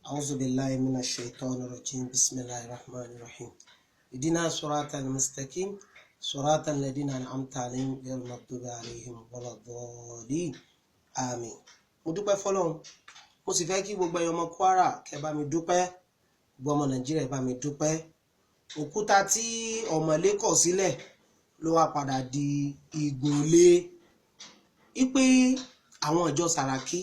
أعوذ بالله من الشيطان الرجيم. بسم الله الرحمن الرحيم. اهدنا صراط المستقيم، صراط الذين أنعمت عليهم، غير المغضوب عليهم ولا الضالين. آمين. Mo dúpẹ́ fọ́lọ́run, mo sì fẹ́ kí gbogbo ẹ̀yin ọmọ Kwara kẹ́ bá mi dúpẹ́, gbogbo ọmọ Nàìjíríà bá mi dúpẹ́. Òkúta tí ọ̀mọ̀lé kọ̀ sílẹ̀ ló wá padà di igunlé ipe àwọn ìjọ Sàràkí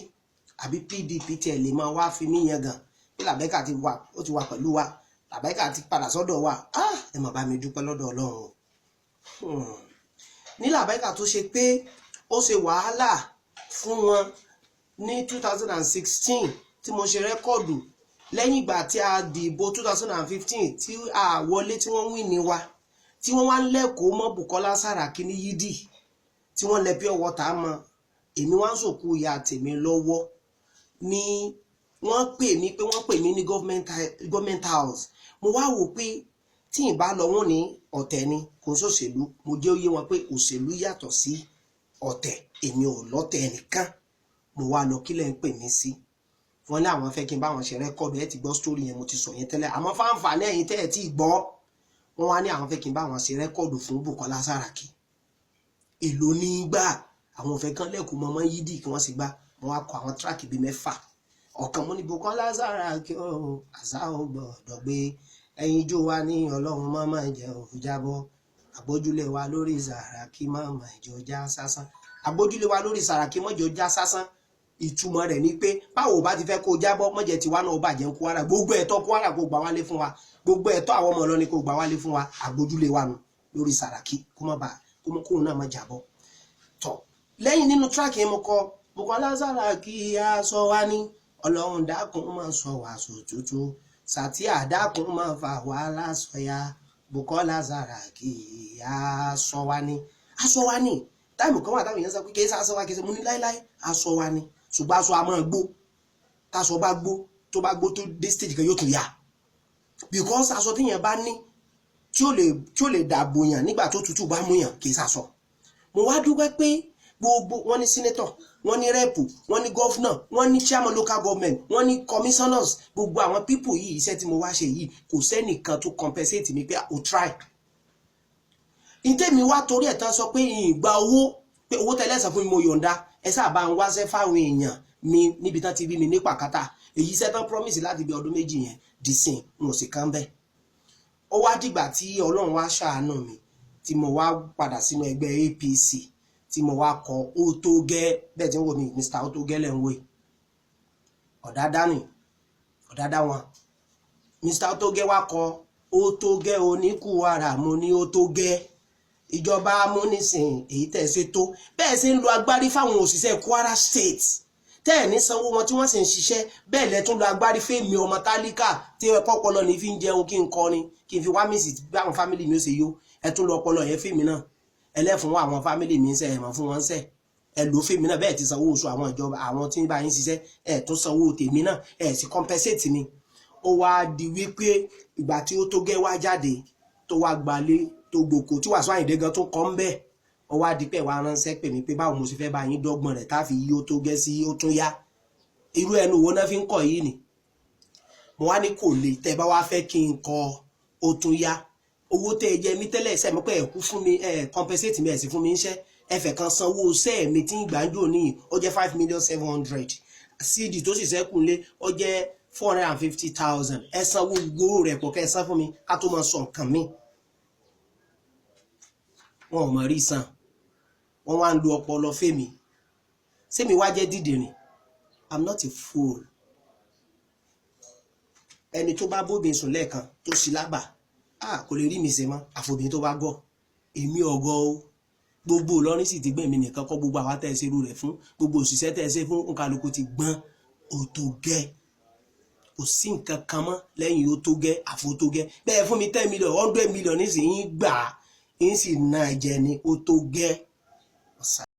àbí PDP tiẹ̀ lè máa wá fi mí yangàn pé Làbẹ́kà ti wà, ó ti wà pẹ̀lú wa, Làbẹ́kà ti padà sọ́dọ̀ wa. Ah, ẹ mà bá mi dúpẹ́ lọ́dọ̀ Ọlọ́run o. Ní Làbẹ́kà tó ṣe pé ó ṣe wàhálà fún wọn ní 2016 tí mo ṣe record, lẹ́yìn ìgbà tí a dìbò 2015 tí a wọlé, tí wọ́n win ní wa, tí wọ́n wá ń lẹ́kọ̀ọ́ mọ́ Bùkọ́lá Sàràkí ní Yídì, tí wọ́n lẹ pure water mọ́, èmi wá ń sòkú ìyá tèmi lọ́wọ́ ní wọ́n pè mí pé wọ́n pè mí ní government house. Mo wá wò pé tí ì bá lọ, wọ́n ní ọ̀tẹ̀ ni, kò sóṣèlú. Mo jẹ́ ó yé wọn pé òṣèlú yàtọ̀ sí ọ̀tẹ̀, èmi ò lọ́tẹ̀ nìkan. Mo wá lọ. Kílẹ̀ ń pè mí sí? Wọ́n ní àwọn fẹ́ kí n bá wọn ṣe record. Ẹ ti gbọ́ story yẹn, mo ti sọ yẹn tẹ́lẹ̀, àmọ́ fáǹfààní ẹ̀yin tẹ́ ẹ̀ tí ì gbọ́, wọ́n wá ní àwọn fẹ́ kí n bá wọn ṣe record fún Bùkọ́lá Sàràkí. Èlò ní gbà àwọn òfẹ́ kan lẹ́kùn mọ́mọ́ Yídì kí wọ́n sì gbá. Wọ́n wá kọ àwọn track bíi mẹ́fà. Ọ̀kan mo ní Bùkọ́lá Sàràkí ó àṣà ò gbọ́dọ̀ gbé ẹyin ijó wa ní Ọlọ́run mọ́mọ́ jẹ́ òfin jábọ́, àgbójúlé wa lórí Sàràkí mọ́mọ́ ìjọ já sásán, àgbójúlé wa lórí Sàràkí mọ́jọ já sásán. Ìtumọ̀ rẹ̀ ni pé báwo bá ti fẹ́ kó jábọ́, mọ́jẹ tiwa náà ó bàjẹ́ ń Kwara, gbogbo ẹ̀tọ́ Kwara kó gbà wálé fún wa, gbogbo ẹ̀tọ́ àwọn ọmọ Ìlọrin kó gbà wálé fún wa, àgbójúlé wa nù lórí Sàràkí kó má bàa kó mọ́ kóun náà má jábọ́. Tọ̀ lẹ́yìn nínú track yẹn, mo kọ Bùkọ́lá Sàràkí aṣọ wa ní Ọlọ́run dákun máa sọ wàásù tútù, Sàtíà dákun máa fà wàhálà sọ̀yà, Bùkọ́lá Sàràkí aṣọ wa ní, aṣọ wa ní. Time kan wà táwọn èèyàn sọ pé kì í ṣe aṣọ wa, kì í ṣe. Mo ní láíláí, aṣọ wa ni, ṣùgbọ́n aṣọ a máa gbó. Táṣọ bá gbó, tó bá gbó tó dé stage kan, yóò tún yá, because aṣọ tíyẹn bá ní tí ó lè dàbò yàn nígbà tó tutù bá mú yàn, kì í ṣaṣọ. Mo wá dúpẹ́ pé gbogbo wọn ní senator, wọ́n ní rep, wọ́n ní governor, wọ́n ní chairman local government, wọ́n ní commissioners, gbogbo àwọn people yìí, iṣẹ́ tí mo wá ṣe yìí, kò sẹ́nìkan tó compensate mi pé o try. Ìtẹ́mi wá torí ẹ̀ tán sọ pé ìgbà owó, pé owó tẹ́lẹ̀ sọ fún mi, mo yọ̀ǹda. Ẹ sábà ń wáṣẹ́ fáwọn èèyàn mi níbi tán ti rí mi ní pàkátà. Èyí iṣẹ́ tán promise láti bí ọdún 2 yẹn di sìn, n ò sì kán bẹ́ẹ̀. Ó wá dìgbà tí Ọlọ́run wá ṣàánú mi, tí mo wá padà sínú ẹgbẹ́ APC, tí mo wá kọ ó tó gẹ́ bẹ́ẹ̀ tí ń wò mí, Mr. Ó tó gẹ́ lẹ́ ń wò yìí, ọ̀dádá nì ọ̀dádá wọn. Mr. Ó tó gẹ́ wá kọ ó tó gẹ́ oníkùwàrà. Mo ní ó tó gẹ́, ìjọba amúnisìn èyí tẹ̀ ṣe tó bẹ́ẹ̀ ṣe ń lo agbárí fáwọn òṣìṣẹ́ Kwara State, tẹ́ ẹ̀ ní sanwó wọn tí wọ́n sì ń ṣiṣẹ́ bẹ́ẹ̀, lẹ́tún lo agbárí fẹ́mi ọmọ tálíkà tí ẹ kọ́pọlọ ní fi ń jẹun, kí n kọrin, kí n fi wá mísì bí àwọn family mi ó ṣe yó. Ẹ tún lọ ọpọlọ yẹn fẹ́mi náà, ẹlẹ́fun àwọn family mi ń sẹ́, ẹ̀mọ́ fún wọn ń sẹ́, ẹ lò fẹ́mi náà. Bẹ́ẹ̀ ti sanwó oṣù àwọn ìjọba, àwọn tí ń bá yín ṣiṣẹ́, ẹ tún sanwó tèmi náà, ẹ sì compensate mi. Ó wá di wípé ìgbà tí ó tó gẹ́ wá jáde, tó wá gbalé, tó gbòkó, tí Wàsíù Àyìndé gan tó kọ́ ń bẹ́ẹ̀, ó wá di pé wàá ránṣẹ́ pè mí pé báwo mo ṣe fẹ́ bá yín dọ́gbọ̀n rẹ̀ tá fi yí ó tó gẹ́ sí ó tún yá. Irú ẹnu wo náà fi ń kọ̀ yìí ni? Mo wá ní kò lè. Tẹ́ bá wá fẹ́ kí n kọ ó tún yá, owó tẹ́ ẹ jẹ mí tẹ́lẹ̀ ṣe mọ́ pé ẹ kú fún mi, ẹ compensate mi, ẹ sì fún mi ń ṣẹ́, ẹ fẹ́ kan sanwó sẹ́ẹ̀ mi tí ń gbàǹjo níyì, ó jẹ́ 5,000,700. CD tó sì ṣẹ́kù lé, ó jẹ́ 450,000. Ẹ sanwó gbogbo rẹ̀ pọ̀, kẹ́ ẹ san fún mi ká tó máa sọ nǹkan mi. Wọn ò mọ̀ rí san. Wọ́n wá ń lo ọpọlọ fèmí sẹ́mi wá jẹ́ dídìrín. I'm not a fool. Ẹni tó bá bóbin sùn lẹ́ẹ̀kan tó sì lábà, ah, kò lè rí mi ṣe mọ́, àfòbí tó bá gọ̀. Èmi ọ̀gọ́ o. Gbogbo Ìlọrin sì ti gbọ́n, èmi nìkan kọ́. Gbogbo àwa tẹ́ ẹ ṣerú rẹ̀ fún, gbogbo òṣìṣẹ́ tẹ́ ẹ ṣe fún, nkàlùkù ti gbọ́n. Ó tó gẹ́, kò sí nǹkan kan mọ́ lẹ́yìn ó tó gẹ́, àfò tó gẹ́. Bẹ́ẹ̀ fún mi 10 million, 100 million nísìnyí, gbà á ń sì ná ẹ̀jẹ̀ ni. Ó tó gẹ́.